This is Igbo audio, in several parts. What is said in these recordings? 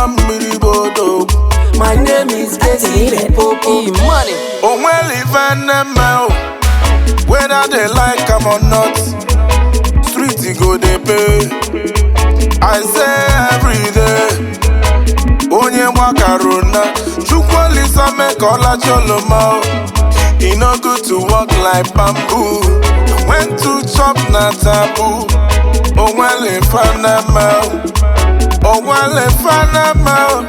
Mmiri gba mmiri bụ odogwu. My name is Casey Limpopo. E-money. Onwere ife na-eme o, whether they like am or not, street go dey pay. I say every day, onye gbakaruna, Chukwu Olisa mee ka ọ lacha oroma o. E no good to walk like bamboo. When to chop na taboo. Onwere ife na-eme o, onwere ife na-eme o.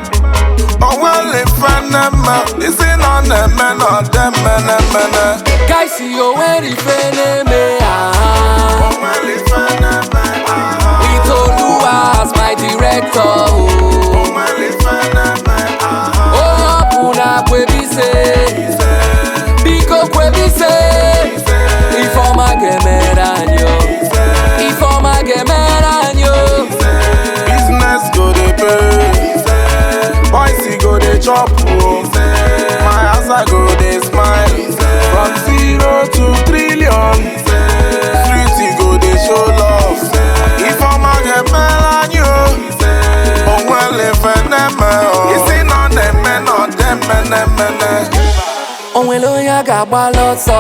Onwere ife na-eme, isi na ọ na-eme na ọ dị mene mene. Guys, o nwere ife na-eme ah. Onwere ife na-eme ah. With Oluwa as my director. Oh. Onwere ife na-eme ah. Onye ọbụla kwebise, Ise, biko kwebise. Ise, Ifeọma ga-emere anyị o. Ise, Ifeọma ga-emere anyị o. Business go dey pay. Boys go dey chop o. My house go dey smile. From zero to trillion. Street go dey show love. Ifeọma ga-emere anyị o. Onwere ife na-eme o. Isi na ọ na-eme na ọ dị mene mene. O nwere onye a ga-agbala ọsọ.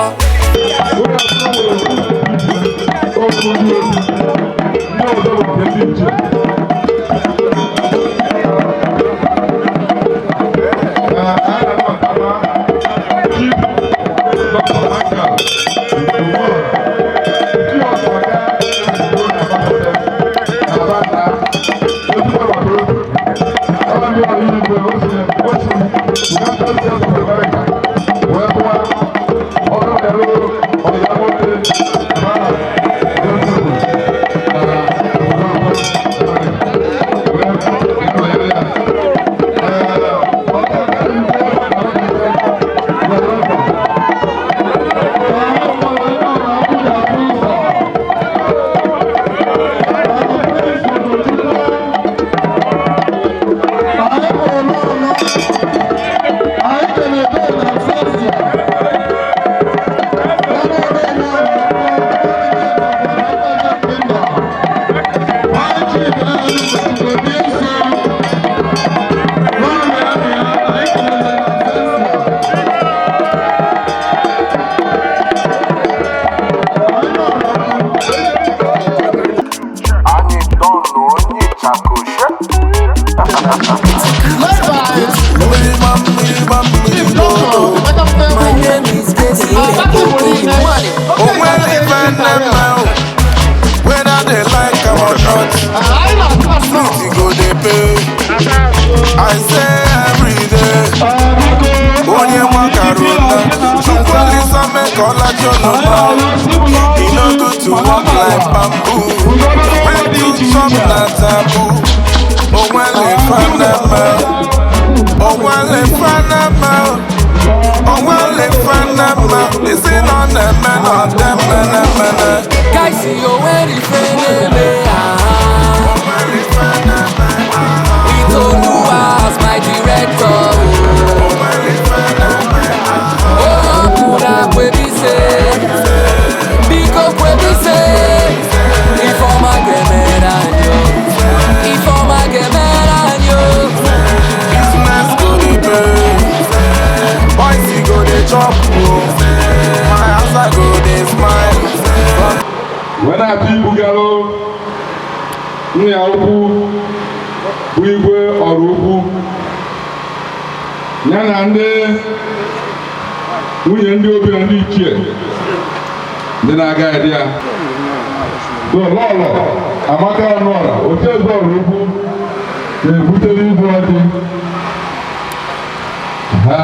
Anyị dọnụ onye chakoshe. Mmiri gba mmiri gba mmiri dodo. My name is Casey Limpopo. E-money. Onwere ife na-eme o, whether they like am or not, street go dey pay. I say every day, onye nwakaruna, Chukwu Olisa mee ka ọ lacha oroma o. E no good to walk like bamboo. When to chop na taboo. Onwere ife na-eme o, onwere ife na-eme o. Onwere ife na-eme, isi na ọ na-eme na ọ dị mene mene. Guys, o nwere ife na-eme ah. With Oluwa as my director. Oh. Onye ọbụla kwebise, biko kwebise. Ifeọma ga-emere anyị o. Ifeọma ga-emere anyị o. Business go dey pay. Boys go dey chop o. My house I go dey smile. Wee na-atụ ibugalụ nna ya ukwu bụ igwe ọrụ ukwu ya na ndị nwunye ndị obi na ndị ichie ndị na-aga edi ya. So lọlọ Amaka Ọnụọra ocheeze ọrụ ukwu na-ebutere igwe ọjị ha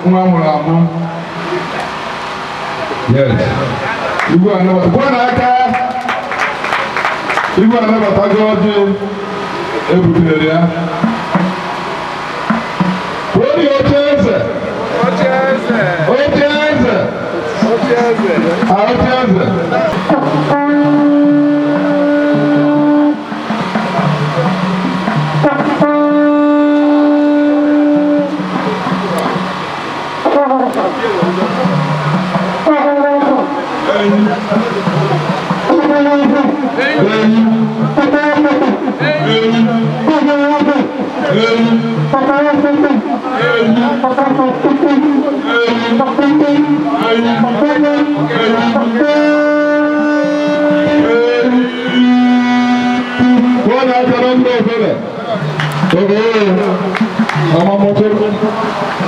nwa mụrụ amụ. Yes, igwe anabata gwa n'aka igwe anabatago ọjị ebutere ya. Kwuo ya oche eze. Oche eze. Ah, oche eze. Enyi. Enyi. Enyi. Eyi, eyi, eyi, eyi, eyi, eyi. Wọ́n náà tẹ̀lé ń bẹ̀ fẹ́lẹ̀. Oge ọmọ mọ́tò.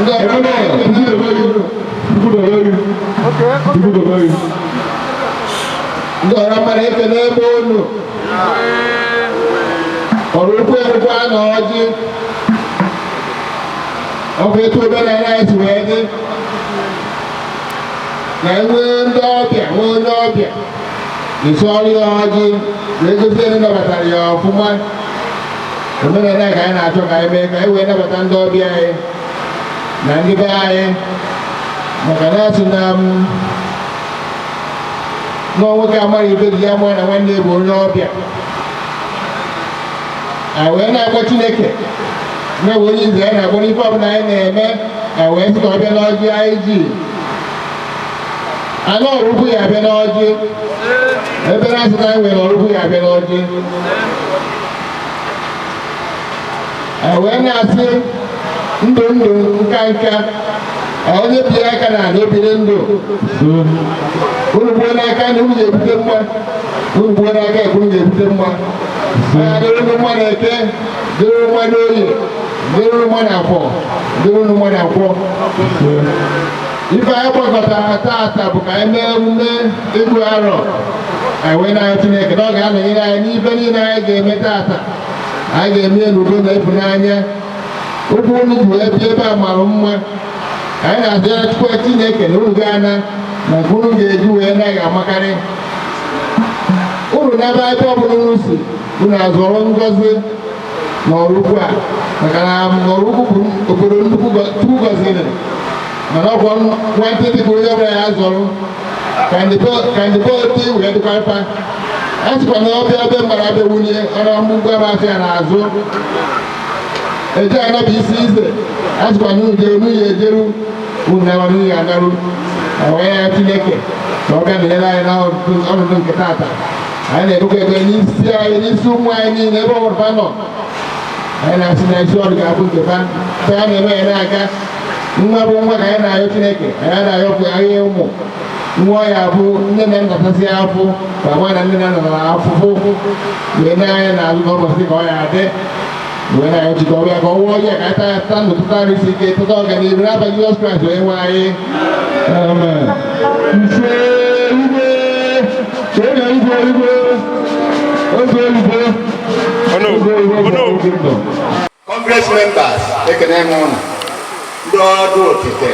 Ndị ọrụ Ebe náà, tupu debe gị. Tupu debe gị. Tupu debe gị. Ndị ọrụ mmadụ, ekele ebe unu ọrụ ukwu erukwa na ọjị ọkụ etu omenala anyị si wee dị na enwee ndị ọbịa, nwee onye ọbịa isi ọrụ ya ọjị wee gosi ndị nabatara ya ọfụma. Omenala ka anyị na-achọ ka anyị mee ka anyị wee nabata ndị ọbịa anyị na ndị be anyị, maka na asị na m nwa nwoke amara ibe dị ya mụọ na nwanne bụ onye ọbịa. Anyị wee na-akpọ Chineke na-ewe onye ize anyị na-akpọ n'ife ọbụla anyị na-eme. Anyị wee sị ka ọ bịa n'ọjị anyị ji anụ ọrụkwu ya abịa n'ọjị ebe na-asị na anyị nwere ọrụkwu ya abịa n'ọjị. Anyị wee na-asị ndụ ndụ, nka nka, onye bie aka na ala obiri ndụ. Unu gbuo n'aka na unu ga-ebute mma, unu gbuo n'aka ekwe unu ga-ebute mma. Anya dịrị unu mma na Eke, dịrị unu mma n'Oye, dịrị unu mma na Afọ, dịrị unu mma na Nkwọ. Ife anyị gbakọtara taata bụ ka anyị mee emume ịgụ arọ. Anyị wee na-arịọ Chineke na ọ ga-anọnyere anyị n'ife niile anyị ga-eme taata. Anyị ga-eme ya n'udo na ịfụnanya. Okwu unu ji wee bịa ebe a mara mma. Anyị na-asị Chukwu Chineke na unu ga-ana na nke unu ga-eji wee naghị amakarị unu n'ebe ebe ọbụla unu si unu azọrọ ngọzi n'Ọraukwu a, maka na Ọraukwu bụ obodo nnukwu Chukwu gọziri, mana ọkwa nwantịntị ka onye ọbụla ya zọrọ ka ndị be wee dịkwa mfa. A sịkwa na ọbịa ebe mgbara abịa wunye ọrụ mgbugbu abasị ya n'azụ eje anabụ isi ize. A sịkwa na unu jeru n'unye ejeru, unu nawa n'unye anarụ. Wee ya Chineke ka ọ bịa nọnyere anyị n'ọnọdụ nke taata. Anyị na-ekpekwa ekpere n'isi anyị, n'isi ụmụ anyị niile ebe ọ bụla nọ. Anyị na-asị na isi ọrụ ga-abụ nke fa fe a na-eme ya na-aga. Nwa bụ nwa ka anyị na-ayọ Chineke. Anyị na-ayọpụ ahịa ụmụ nwa ya bụ nne na nna tasị afụ ka nwa na nne na nna na afụfụ wee na-anya n'azụ n'ụbọchị ka ọ ya adị. Wee na-ayọ Chukwu ọbịa ka ọ wụọ ya ka anyị taa taa ndụ, tụta arụ isi ike, tụta ọganihu n'afa Jizọs Kraịst onye nwe anyị. Amen. Ise, igwe, onye igwe, igwe, eze igwe, eze igwe bụ kingdom. Congress members, ekene m ụnụ. Ndị ọdụ okike,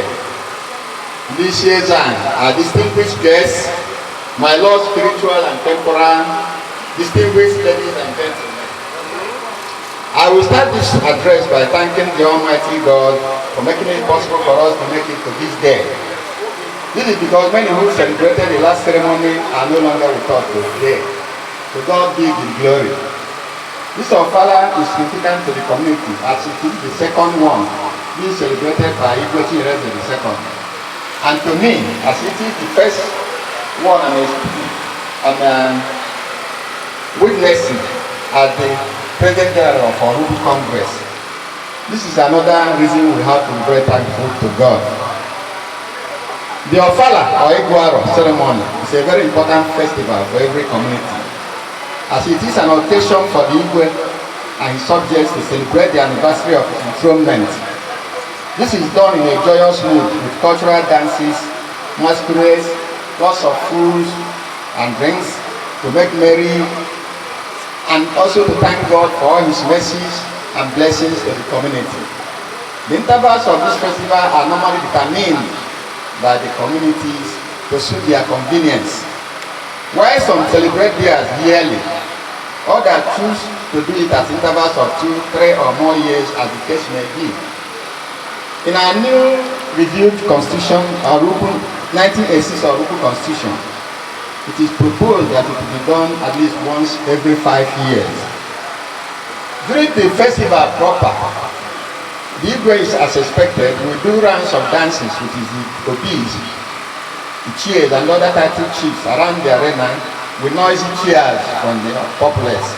ndị isi eze anyị, our distinguished guests, my lord spiritual and temporal, distinguished ladies and gentlemen. I will start this address by thanking the Almighty God for making it possible for us to make it to this day. This is because many who celebrated the last ceremony are no longer with us today. To God be the glory. This Ofala is significant to the community as it is the second one being celebrated by Igwe Chinyereze II. And to me, as it is the first one I'm witnessing as the President General of Oraukwu Congress. This is another reason we have to be very thankful to God. The Ofala or Iguaro ceremony is a very important festival for every community, as it is an occasion for the Igwe and his subjects to celebrate the anniversary of his enthronement. This is done in a joyous mood with cultural dances, masquerades, lots of foods and drinks to make merry and also to thank God for all his mercies and blessings to the community. The intervals of this festival are normally determined by the communities to suit their convenience. While some celebrate theirs yearly, others choose to do it at intervals of 2, 3, or more years, as the case may be. In our new reviewed constitution, Oraukwu 1986 Oraukwu Constitution, it is proposed that it will be done at least once every 5 years. During the festival proper, the Igwe is as expected will do rounds of dances with his obis, the chairs and other title chiefs around the arena with noisy cheers from the populace.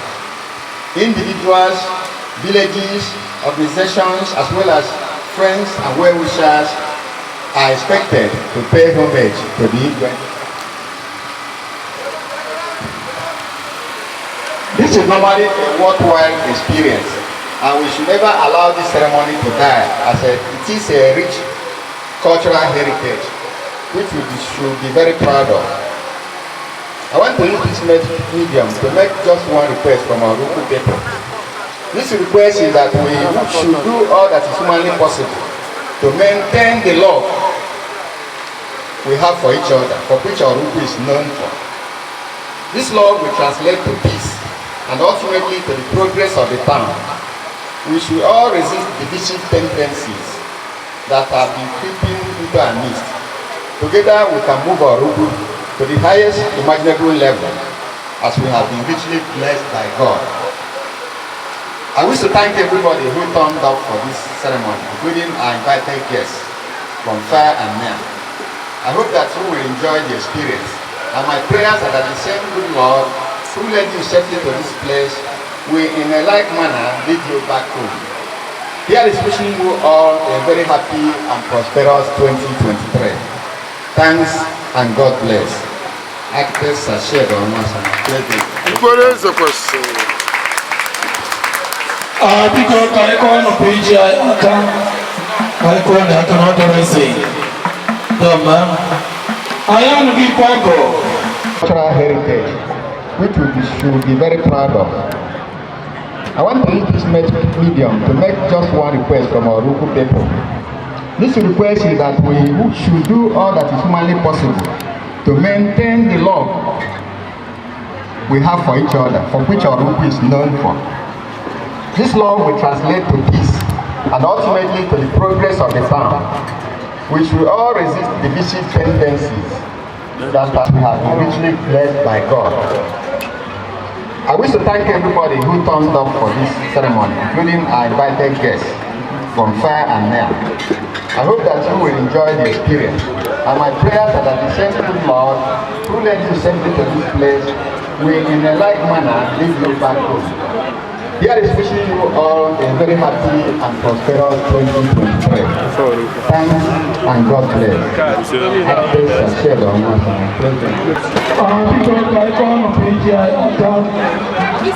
Individuals Villages, organizations, as well as friends and well-wishers are expected to pay homage to the Igwe. This is normally a worthwhile experience, and we should never allow this ceremony to die, as it is a rich cultural heritage which we should be very proud of. I want to use this medium to make just one request from our local people. This request is that we should do all that is humanly possible to maintain the love we have for each other, for which our Oraukwu is known for. This love will translate to peace and ultimately to the progress of the town. We should all resist divisive tendencies that have been creeping into our midst. Together we can move our Oraukwu to the highest imaginable level, as we have been richly blessed by God. I wish to thank everybody who turned up for this ceremony, including our invited guests from far and near. I hope that you will enjoy the experience, and my prayers are that the same good Lord who led you safely to this place will in a like manner lead you back home. Here is wishing you all a very happy and prosperous 2023. Thanks and God bless. Architect Sashed Onwasa, President. Ikwere eze kwesịrị. Ah, biko, ka anyị kọọ nụ PG anyị aka, ka anyị kọọ na aka na ọ dọrọ eze dọma anyị anụghị ikpe ọgọ. Cultural heritage, which we should be very proud of. I want to use this medium to make just one request from our local people. This request is that we should do all that is humanly possible to maintain the love we have for each other, for which our Oraukwu is known for. This love will translate to peace and ultimately to the progress of the town. We should all resist divisive tendencies that we have been richly blessed by God. I wish to thank everybody who turned up for this ceremony, including our invited guests from far and near. I hope that you will enjoy the experience. And my prayers are that the same good Lord who led you safely to this place will in a like manner lead you back home. Here is wishing you all a very happy and prosperous 2023. Thanks and God bless. Architect Sashed Onwasa, President. Ah, biko, ka anyị kọọ nụ PG anyị aka,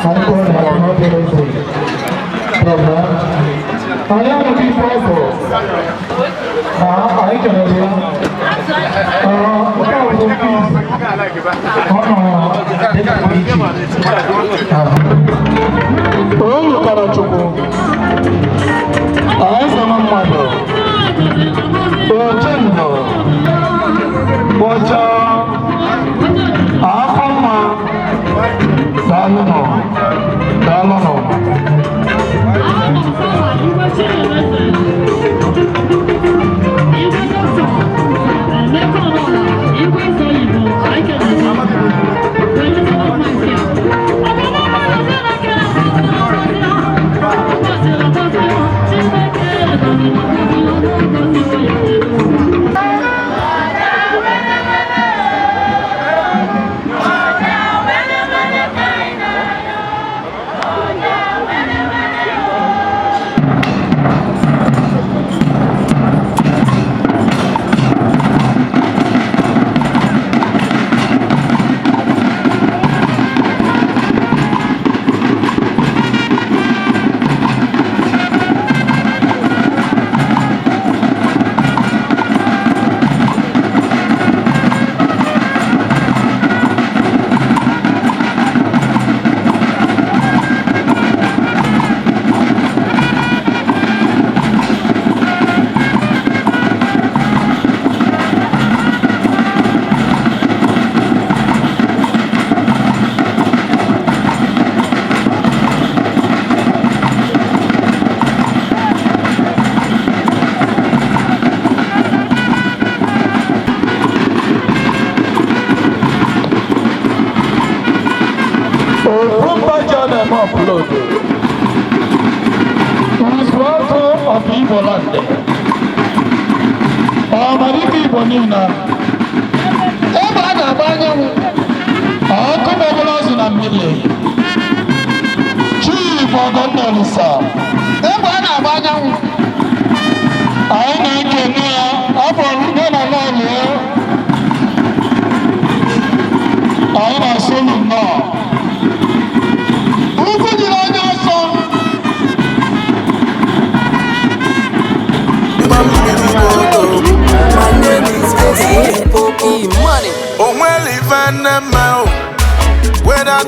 ka anyị kọọ na aka na ọ dọrọ eze dọma anyị anụghị ikpe ọgọ. Ah, anyị kelere ya. Ah, nke a bụ nke izu ọ nọ dịka PG. Ah. O lụtara Chukwu eze m mmadụ ochendo kpọcha afọ mma. Daalụnụ, daalụnụ. Igwe Chinemeze, Igwe Dọkịta Emeka Ọnọla, Igwe Eze Oyibo, anyị kelere gị. President of Michael. Ọmụmụ Chineke gọziri agọzi, Chineke gọziri agọzi, gọziwo ya. Okumba na-eme upload. Nzuọkụ of Igbo land. Ọmalike Igbo niile. Ebe a na-agba anyanwụ. Ọkụ gbọgbụrụ azụ na mmiri. Chief Ọgọnna Olisa.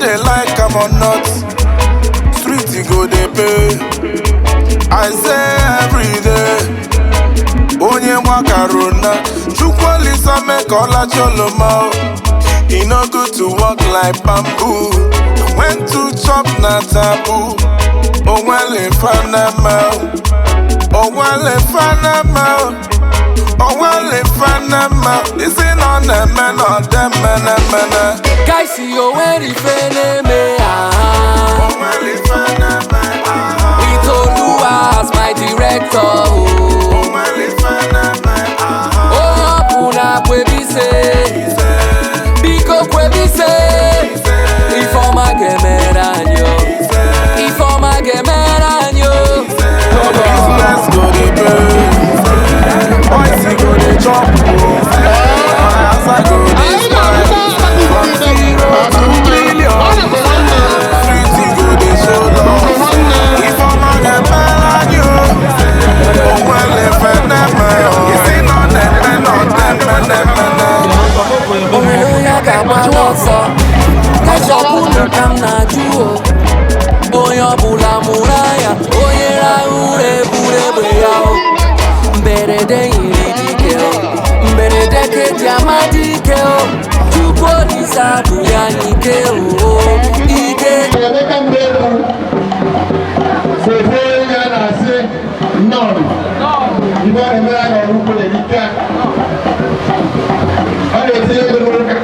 they like am or not, street e go dey pay. I say every day, onye gbakaruna, Chukwu Olisa make ọlachi oloma o. E no good to walk like bamboo. When to chop na taboo. Onwele fanama, onwele fanama, onwele fanama. Isi na ọ na-eme na ọ dị mene mene. Guys, o nwere ife na-eme aha. Onwele fanama, ah. With Oluwa as my director o. Onwele fanama, ah. Onye ọbụla kwebise, Ise, biko kwebise. ise, Ifeọma ga-emere anyị o. ise. Ifeọma ga-emere anyị o. Business go dey pay. Boys e go dey chop o. My house go dey smile. From zero to million. Street e go dey show love. Ifeọma ga-emere anyị o. Onwere ife na-eme o. Isi nọ na-eme nọ na-eme na-eme. O nwere onye a ga-agba n'ọsọ. Guys, ọ bụrụ ka m na-ajụ o. Onye ọbụla mụrụ anya, onye rahụ ụra eburu egbe ya o. Mberede yiri dike o. Mberede ka eji ama dike o. Chukwu Olisa bụ ya n'ike o. Ike. Emeka Mbelu sofu onye a na-asị nnọọ ibe ọ na-emere anyị ọrụ ukwu na-erika. Ọ na-etinye ego n'ụka,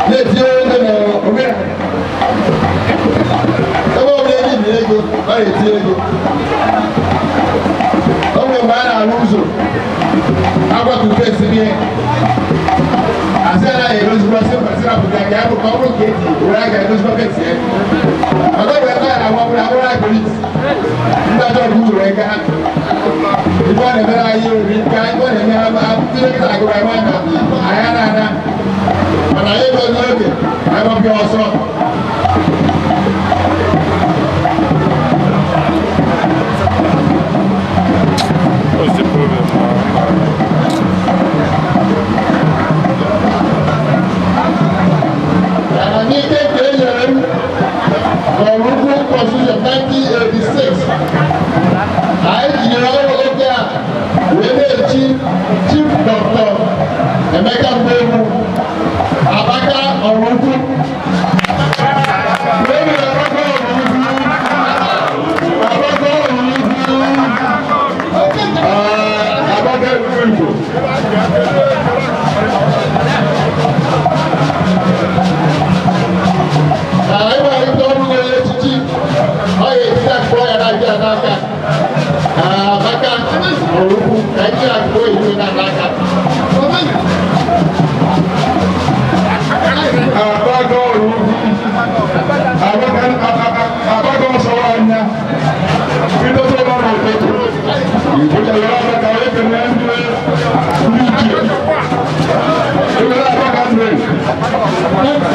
na-etinye ego n'omenala. Ebe ọ bụla enyi na ego, ọ na-etinye ego. O nwere mgbe a na-arụ ụzọ agbatu fesi ihe asị anaghị erozikwa sị mba sị rapụta ka ya bụ ka ọ bụrụ ka eji were aga erozikwa fesi ya. Ọzọ bụ ebe a na-agwa bụrụ abụrụ agolis ndị ajọ ọgụ ụzọ wee gaa. Ife ọ na-emere anyị oriri nke anyị ọ na-eme ha ndị nkịta agụrụ anyị na anyị na-ana mana anyị egozi oge anyị gbapịa ọsọ. What's the problem now? Amamike nke e nyere m n'ọrụ ukwu Constitution 1986, anyị tinyere ọrụ oge a wee na-echi Chief Dr. Emeka Mgbegwu Abaka ọrụ ukwu. Wee were Abaka ọrụ ukwu. Abaka ọrụ ukwu. Abaka Igbo. Na anyị nwere ike ọrụ nwere echichi ọ ga-esi akpọ ya na-abịa n'aka. Abaka ọrụ ukwu ka anyị ji akpọ iwu na n'aka. Abaka ọrụ ugwu. Abaka ọsọ anya. Bido ụlọ n'ụtụtụ. Ibutere Abaka wee kelee ndị ichie. Ekele Abaka ndị.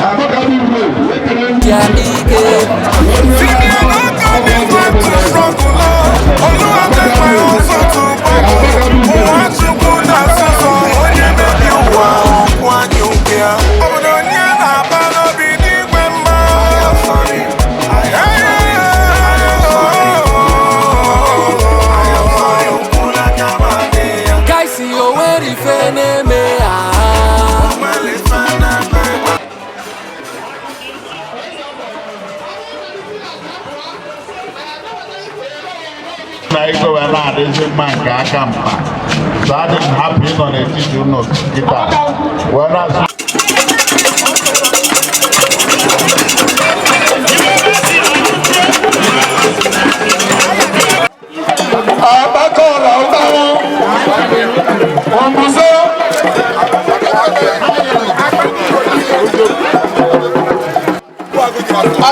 Abaka ndị Igbo ekele ndị. Ya ike. Guys, o nwere ife na-eme aha. Na ego wee na-adịzi mma nke aka mkpa so adị m hapụ ịnọ n'etiti unu kịta wee na-asụ. Abaka ọla ụtanwụ. Ọmụzọ. Ọ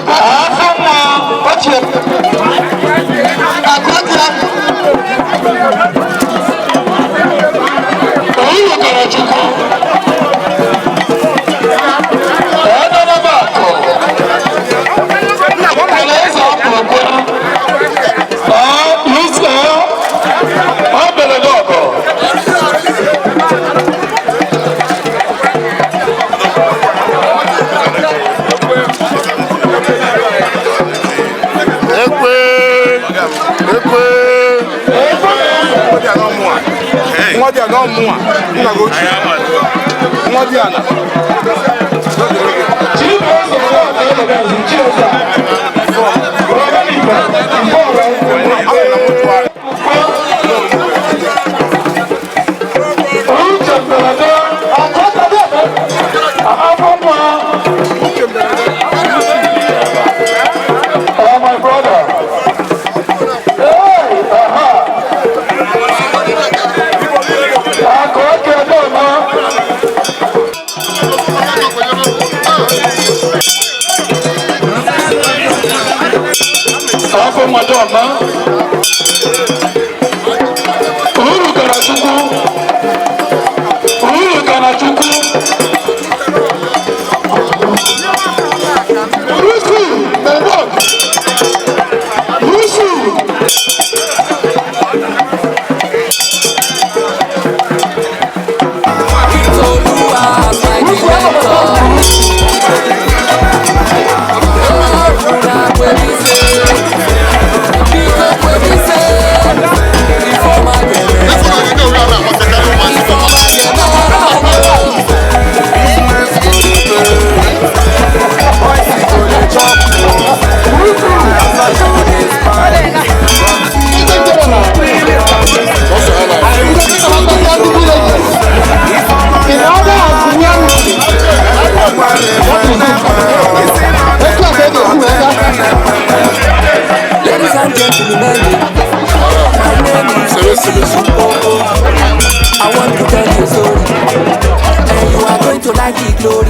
Ekwe. Nwa dị anọ mụnwa. Nna gị ochie. Nwa dị ana. My brother. Hey, aha. Akọ̀ọ́kẹ́ náà máa. Afọ mmadụ ọma. Uru gara Chukwu. Uru gara Chukwu. Rusu, Mebok. Rusu. Ladies and gentlemen, my name is Popo. I want to tell you a story, and you are going to like the glory.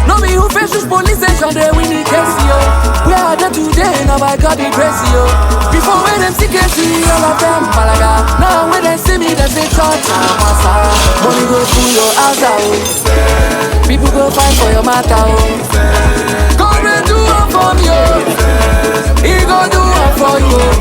No be who faces police station, they win the case, yo. Where are they today? Now I got the grace, yo. Before when them see case, all of them malaga. Now when they see me, they say church, I'm a star. Money go to your house, oh. People go fight for your matter, oh. God will do one for me, oh. He go do one for you.